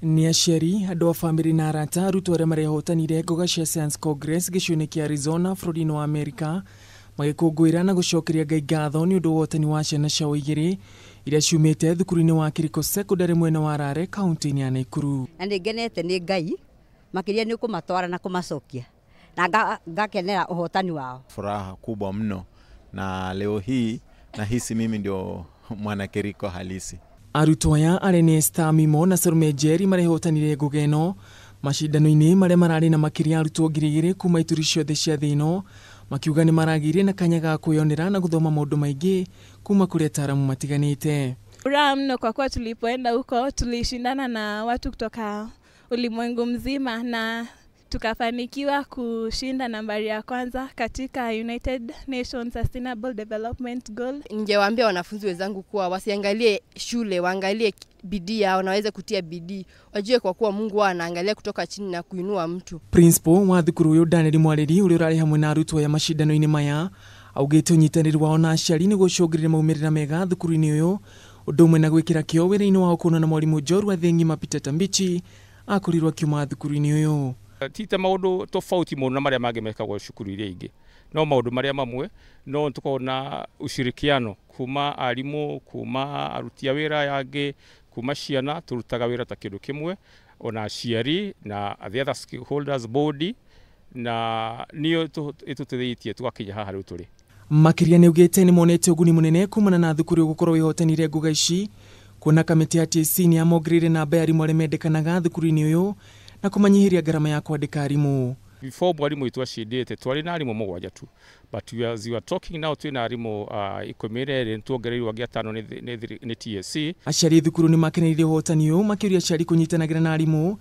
Nĩ aciari, andũ a bamĩrĩ na arata arutwo arĩa marehotanire ngoga cia Science Congress gĩcigo-inĩ kĩa Arizona bũrũri-inĩ wa Amerika magĩkũngũĩra na gũcokeria Ngai ngatho nĩ ũndũ wa ũhotani wa ciana ciao igĩrĩ iria ciumĩte thukuru-inĩ wa Kiriko Secondary mwena wa Rare kaunti-inĩ ya Nakuru. Na nĩ ngenete nĩ Ngai makĩria nĩ kũmatwara na kũmacokia na ngakenera ũhotani wao. Furaha kubwa mno, na leo hii nahisi mimi ndio mwana Kiriko halisi. Arutwo aya arĩa nĩ Esther Mimo na Salome Njeri marehotanire ngũga ĩno macindano-inĩ marĩa mararĩ na makĩria arutwo 2000 kuma ituri ciothe cia thĩ ĩno, makiuga nĩ maragĩire na kanya ga kwĩyonera na gũthoma maũndũ maingĩ kuma kũrĩ ataaramu matiganĩte. Furaha mno kwa kuwa tulipoenda huko tulishindana na watu kutoka ulimwengu mzima na tukafanikiwa kushinda nambari ya kwanza katika United Nations Sustainable Development Goal. Ningewaambia wanafunzi wenzangu kuwa wasiangalie shule, waangalie bidii yao na waweze kutia bidii. Wajue kwa kuwa Mungu anaangalia kutoka chini na kuinua mtu. Principal wa thukuru uyu Daniel Mwariri uria urari hamwe na arutwo aya macindano-inĩ maya augĩte ũnyitanĩri wao na aciari nĩguo ũcũngĩrĩre maumĩrĩra mega thukuru-inĩ ũyũ, ũndũ ũmwe na gwĩkĩra kĩo wĩra-inĩ wao kuona na mwarimũ njorua thĩ ng'ima Peter Tambichi akorirwo akiuma thukuru-inĩ ũyũ. Ti ta maũndũ tofauti mũno na marĩa mangĩ mekagwo cukuru iria ingĩ, no maũndũ marĩa mamwe no tũkorwo na ushirikiano kuma arimũ, kuma aruti a wĩra aya angĩ, kuma ciana, tũrutaga wĩra ta kĩndũ kĩmwe, ona aciari na the other stakeholders board, na nĩyo ĩtũteithĩtie tũgakinya haha rĩu tũrĩ. Makĩria nĩ augĩte nĩ monete ũguni mũnene kumana na thukuru gũkorwo ĩhotanire ngũga ici, kuona kamĩtĩ ya TSC nĩ yamongereire namba ya arimũ arĩa mendekanaga thukuru-inĩ ũyũ na kũmanyihĩria ngarama ya kwandĩka arimũ. Before mwarimu witũ acindĩte twarĩ na arimũ 7 tu, but as we are talking now twĩna arimũ 12, nĩtuongereirwo angĩ 5 nĩ TSC. Aciari thukuru nĩ makeneire ũhotani ũyũ makĩũria aciari kũnyitanagĩra na arimũ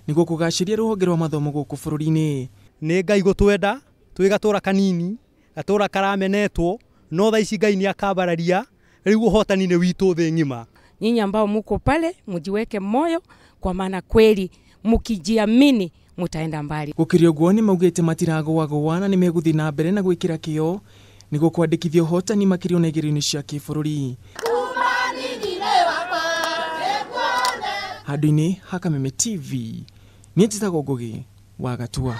nĩguo kũgacĩria rũhonge rwa mathomo gũkũ bũrũri-inĩ. Nĩ Ngai gũtwenda twĩ gatũra kanini, gatũra karamenetwo, no thaa ici Ngai nĩ akambararia, rĩu ũhotani nĩ witũ thĩ ng'ima. Nyinyi ambao muko pale mujiweke moyo, kwa maana kweli mukijiamini mutaenda mbali. Gũkĩrĩ ũguo nĩ maugĩte matiragũagũa na nĩ megũthiĩ na mbere na gwĩkĩra kĩo nĩguo kwandĩkithia ũhotani makĩria ona igerio-inĩ cia kĩbũrũri. Handũ-inĩ ha Kameme TV, niĩ njĩtagwo Ngũgĩ wa Gatua.